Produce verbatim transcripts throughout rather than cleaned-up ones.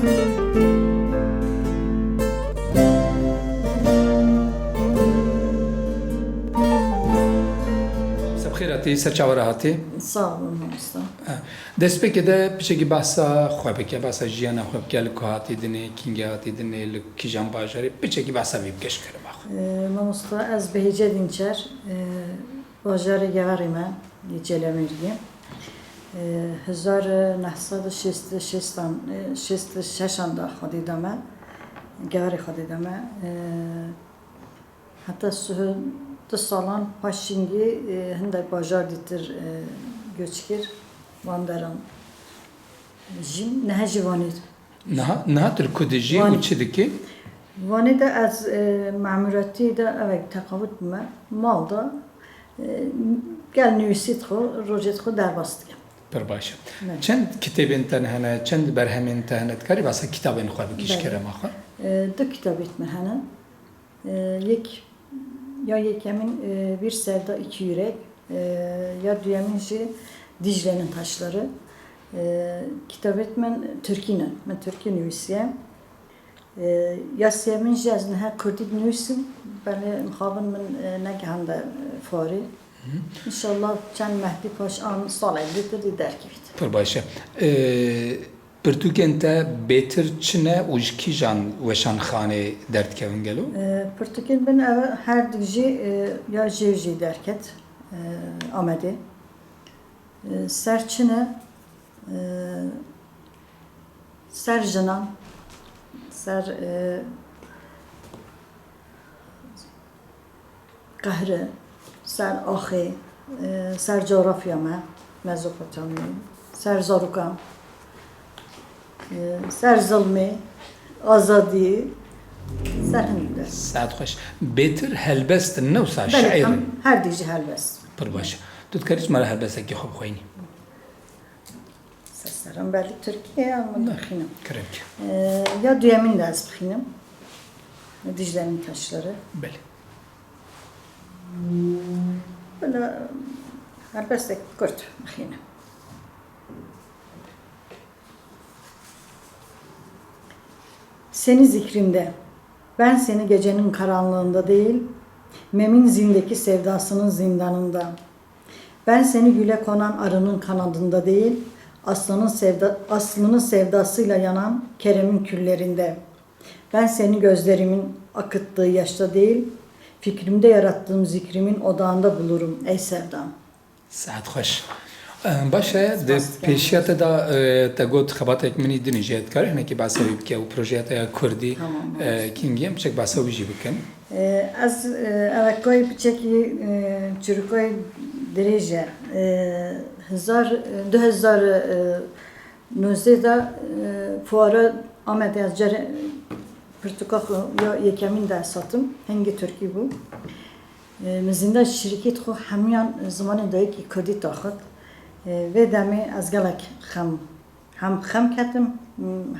Sebxêr hatî, ser çawa re hatî? Sağ olun mamosta. Destpêkê de piçekî behsa xwe bike, behsa jiyana xwe bike, li ku hatî dinê, kîngê hatî dinê, li kîjan bajarê, piçekî behsa vî bike ji kerema xwe. Ee, mamosta, ez Behîce Dînçer, ee, bajarê Geverê me, yê Çêlemêrgê. Ee, hezar neh sed û şêst û şêstan, ee, şêst û şeşan de Xwedê da me, Geverê Xwedê da me. Ee, Heta sih û du salan paş Şingê, e, hindek bajar dîtir, e, göç kir. Van deran jî, niha jî Vanê. Niha, niha tu li ku dijî û çi dikî? Vanê de ez, e, memûretî de evek teqawit bûme. Mal de, e, gel nivîsî xwe, rojê xwe derbas dikim. Pir baş e. Evet. Çend kitêbên te hene, çend berhemên te hene? Dikarî behsa kitabên xwe bikî ji kerema xwe? E, du kitabê min hene. E, yek, ya yekemin, e, Bir Sevda İki Yürek, e, ya duyemin jî Dicle'nin Taşları. E, kitabet min Tirkî ne, min Tirkî nivîsiye. E, ya siyemin jî ez niha Kurdî dinivîsim, belê mixabin min, e, negihande, e, Farî. Hı hı. İnşallah çend mehdî paş an salek dîtir dî derkevît. Pir baş e. E, Pirtûkên te bêtir çi ne û ji kîjan weşanxanê derdikevin gelo? E, pirtûkên bin ev her du jî, e, ya jêv jî derket, e, Amedê. E, ser çi ne? E, ser jinan, ser, e, qehri, ser axê, e, ser coğrafya me, Mezopotamya, ser zarokan, e, ser zilmê, azadî, ser hindî de. Saet xweş. Bêtir helbest in, ne wisa şaîr in? Belê, her du jî helbest. Pir baş. Tu dikarî ji me re helbestekî xwe bixwînî? Ser seran, belê Tirkî ye, ama bixînim. Kerem ki. Ee, ya duyemin de ez bixînim. Dicle'nin Taşları. Belê. Bila helbestek kurt bixînim. Seni zikrimde, ben seni gecenin karanlığında değil, Mem'in zindeki sevdasının zindanında. Ben seni güle konan arının kanadında değil, aslanın sevda-, aslının sevdasıyla yanan Kerem'in küllerinde. Ben seni gözlerimin akıttığı yaşta değil, fikrimde yarattığım zikrimin odağında bulurum, ey sevdam. Saet xweş. Em, baş e, di pêşiya te de, e, te got xebatek min î din jî heye, dikarî hinekî behsa wî bike û projeya te ya kurdî, e, kîngî ye, em çek behsa wî jî bikin. E, ez, e, evekayê piçekî, e, çirûkayê dirêj e. E, hezar, e, du hezar, e, nozdeh de, e, fuara Amedê ez carê pirtûka xwe ya yekemîn de satim, hingê Tirkî bû. E, min zînda şirîkît xwe hemiyan zimanê dayikî kurdî daxist. E, vê demê ez gelek xem, hem xem ketim,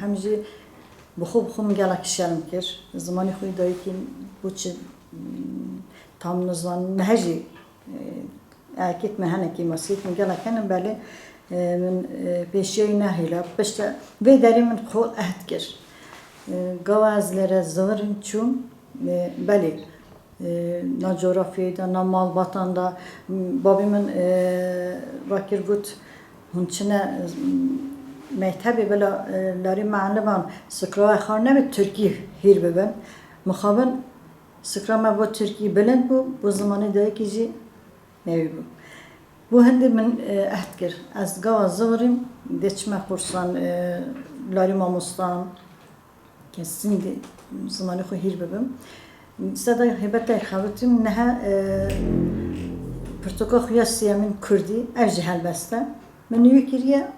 hem jî bi xwe bi xwe min gelek şerm kir. Zimanê xwe yê dayikî bû çi, tam nizanim, niha jî, e, Erkêt me hene, kêmasiyêt me gelek hene, belê, e, min, e, pêşiya wî nehêla. Piştre vê derê min xwe ehd kir. E, gava ez lere zivirim çûm, e, belê, e, na coğrafyayê de, na malbatan de, m, babî min, e, rakir got, hûn çine, e, mektebê bila, e, larê mealiman sikrawê xwe nebe tirkî hîr bibin. Mixabin sikra me bo tirkî bilind bû, bo zimanê dayikî jî Newî bû. Bo hindê min, e, ehd kir. Ez gava zivirîm, dê çime xursan, e, larî mamostan, ke sîndî zimanê xwe hîr bibim. Seda hêbetê xebitîm, niha, e, pirtûka xwe ya siyemîn kurdî, ev jî helbest e. Min nû kiriye,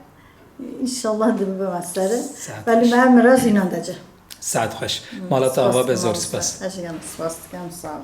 înşallah dê bibe me serê. Saet xweş. Belê me her miraz înan de ci. Saet xweş. Mala te ava be, zor spas. Ez jî spas dikim, sağ ol.